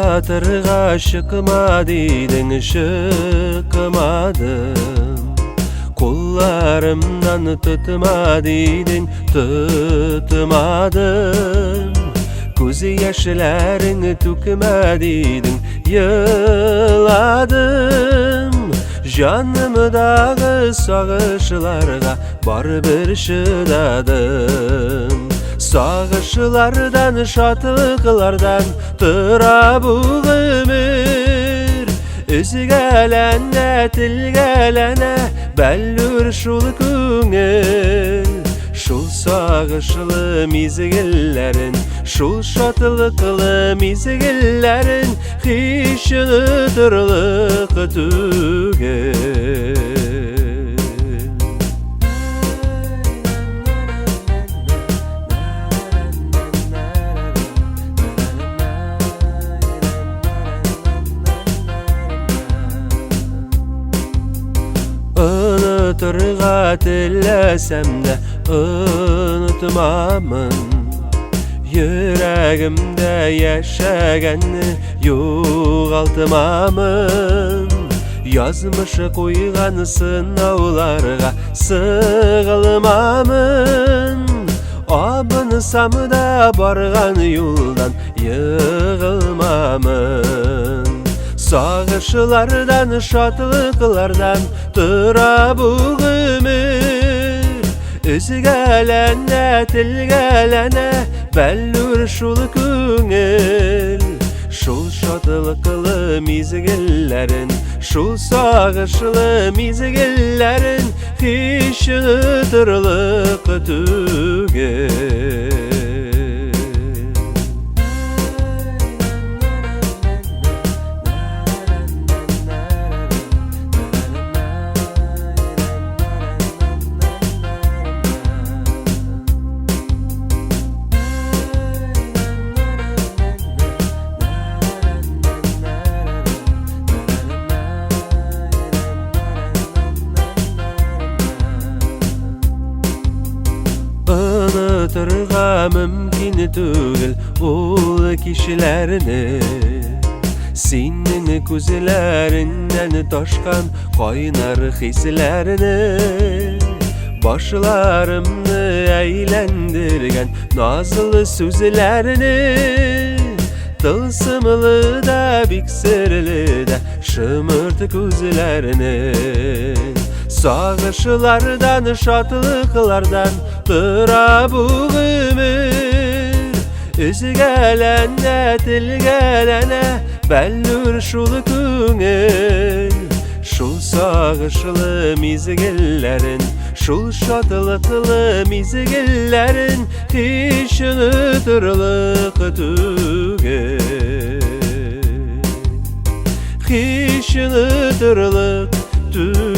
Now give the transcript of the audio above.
Озатырга чыкма дидең, чыкмадым. Кулларымнан тотма дидең, тотмадым. Күз яшьләрең түкмә дидең, еладым. Җанымдагы сагышларга барыбер чыдадым. Сагышлардан, шатлыклардан тора бу гомер. Өзгәләнә, телгәләнә бәллүр шул күңел. Шул сагышлы мизгелләрен, шул шатлыклы мизгелләрен һич онытырлык түгел. Онытырга теләсәм дә онытмамын. Йөрәгемдә яшәгәнне югалтмамын. Язмышы куйган сынауларга сыгылмамын. Абынсам да барган юлдан егылмамын. Сагышлардан, шатлыклардан тора бу гомер. Өзгәләнә, телгәләнә бәллүр шул күңел. Шул шатлыклы мизгелләрен, шул сагышлы мизгелләрен һич онытырлык түгел. Онытырга мөмкин түгел ул кичләрне. Синең күзләреңнән ташкан кайнар хисләрне, башларымны әйләндергән назлы сүзләрне, тылсымлы да, бик серле дә шымырт күзләрне. Сагышлардан, шатлыклардан тора бу гомер. Өзгәләнә, телгәләнә бәллүр шул күңел. Шул сагышлы мизгелләрен, шул шатлыклы мизгелләрен һич онытырлык түгел. Һич онытырлык түгел.